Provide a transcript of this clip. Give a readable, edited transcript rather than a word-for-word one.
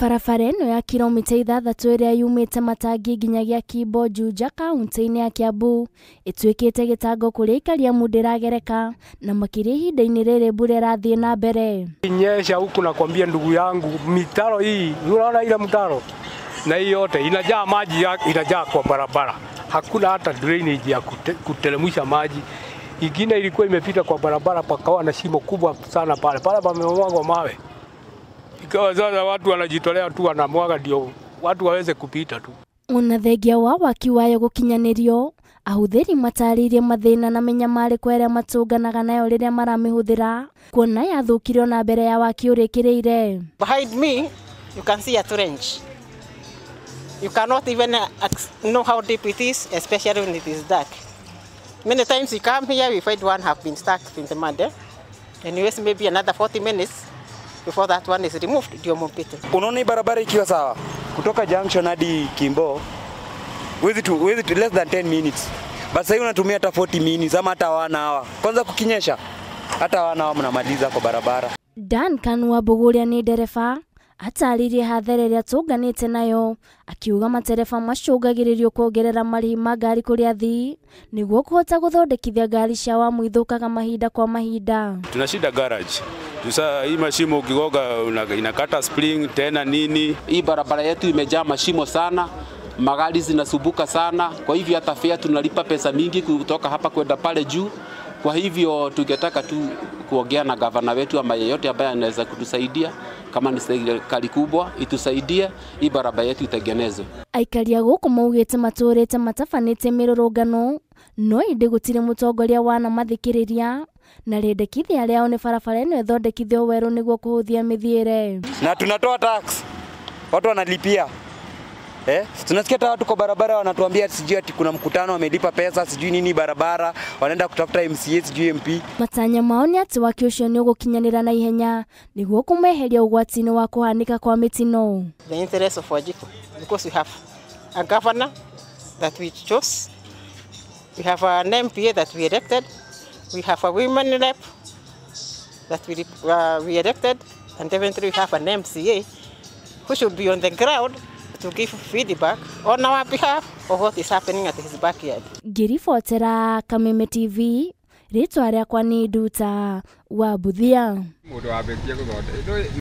Barabara ĩno ya kilomita 6 ĩrĩa yumĩte Matangi nginyagia Kimbo Juja kaunti-inĩ ya Kiambu ĩtuĩkĩte gĩtango kũrĩ aikari amu ndĩragereka na makĩria ihinda-inĩ rĩrĩ mbura ĩrathiĩ na mbere. Inyesha huku nakwambia ndugu yangu, mitaro hii, unaona ile mtaro na hii yote inajaa maji, inajaa kwa barabara. Hakuna hata drainage ya kuteremsha maji. Ingine ilikuwa imepita kwa barabara, pakawa na shimo kubwa sana pale. Pale pamemwagwa mawe. Ikawa sasa watu wanajitolea tu wanamwaga ndio watu waweze kupita tu. Ona thengia wa waki wayo gũkinyanĩrio, ahũthĩri matarĩirie mathĩna na mĩnyamarĩko ĩrĩa matũnganaga nayo rĩrĩa maramĩhũthĩra kuona yathũkire ona mbere ya waki ũrĩkĩrĩire. Behind me you can see a trench. You cannot even know how deep it is, especially when it is dark. Many times we come here, we find one have been stuck in the mud. Anyways, maybe another 40 minutes before that one is removed, ndio mpite. Unaona hii barabara ikiwa sawa kutoka junction hadi Kimbo huwezi tu less than 10 minutes. But sasa unatumia hata 40 minutes ama hata 1 hour. Kwanza kukinyesha hata 1 hour mnamaliza kwa barabara. Duncan Wambugu ni ndereba atarĩirie hathara ĩrĩa tũnganĩte nayo akiuga matereba macũngagĩrĩrio kuongerera marĩhi ma ngari kũrĩ athii nĩguo kũhota gũthondekithia ngari ciao amu ithũkaga mahinda kwa mahinda. Tuna shida garage. Sasa hii mashimo ukigoga inakata spring tena nini. Hii barabara yetu imejaa mashimo sana, magari zinasumbuka sana, kwa hivyo hata fare tunalipa pesa mingi kutoka hapa kwenda pale juu. Kwa hivyo tungetaka tu kuongea na gavana wetu ama yeyote ambaye anaweza kutusaidia, kama ni serikali kubwa itusaidie hii barabara yetu itengenezwe. Aikari a gũkũ maugĩte matũrĩte matabanĩte mĩrũrũngano no ĩndĩ gũtirĩ mũtongoria wanamathikĩrĩria na rĩendekithia rĩao nĩ barabara ĩno ĩthondekithio werũ nĩguo kũhũthia mĩthiĩre. Na tunatoa tax, watu wanalipia. Tunasikia hata watu kwa barabara wanatuambia sijui ati kuna mkutano wamelipa pesa sijui nini barabara, wanaenda kutafuta MCA sijui MP. Matanya mao nĩ atĩ waki ũcio nĩ ũgũkinyanĩra na ihenya nĩguo kũmeheria ũgwati-inĩ wa kũhanĩka kwa mĩtino. The interest of Wanjiku, because we have a governor that we chose, we have an MPA that we elected, we have a women rep that we elected, and eventually we have an MCA who should be on the ground to give feedback on our behalf of what is happening at his backyard. Ngĩribotera Kameme TV, rĩtwa rĩakwa nĩ Nduta wa Buthia.